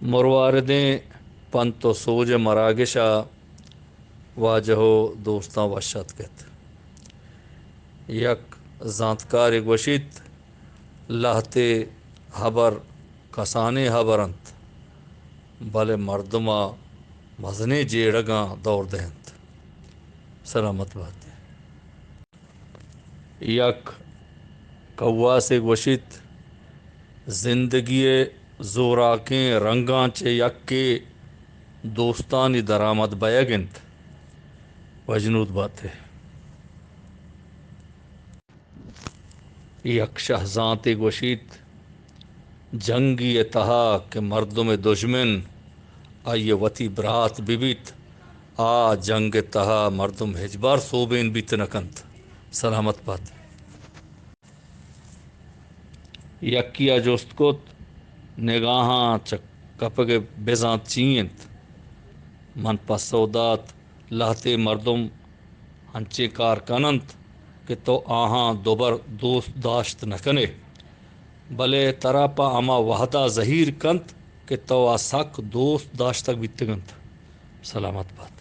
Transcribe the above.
مرواردیں پنت و سوج ءِ مراگش ءَ واجہ و دوستاں وش اتک ات۔ یک زانتکارے گوشیت، لہتے ہبر کسانیں ہبر انت، بلے مردم ءَ مزنیں جیڑگاں دور دہنت۔ سلامت بات۔ یک کواسے گوشیت، زندگی ءِ زوراکیں رنگاں چہ یکے دوستانی درآمد بئیگ انت۔ وشنود بات ئے۔ یک شہزانتے گوشیت، جنگی ءِ تہا کہ مردم ءِ دژمن آئی ءِ وتی برات بہ بیت، آ جنگ ءِ تہا مردم ہچبر سوبین بیت نہ کنت۔ سلامت بات۔ یکے ءَ جست کت، نگاہاں چہ کپگ ءَ بزانت چی انت؟ من پسو دات، لہتے مردم انچیں کار کن انت کہ تو آہاں دوبر دوست داشت نہ کن ئے، بلے ترا پہ ہما وہد ءَ زہیر کنت کہ تو آ سک دوست داشتگ بیتگ انت۔ سلامت بات۔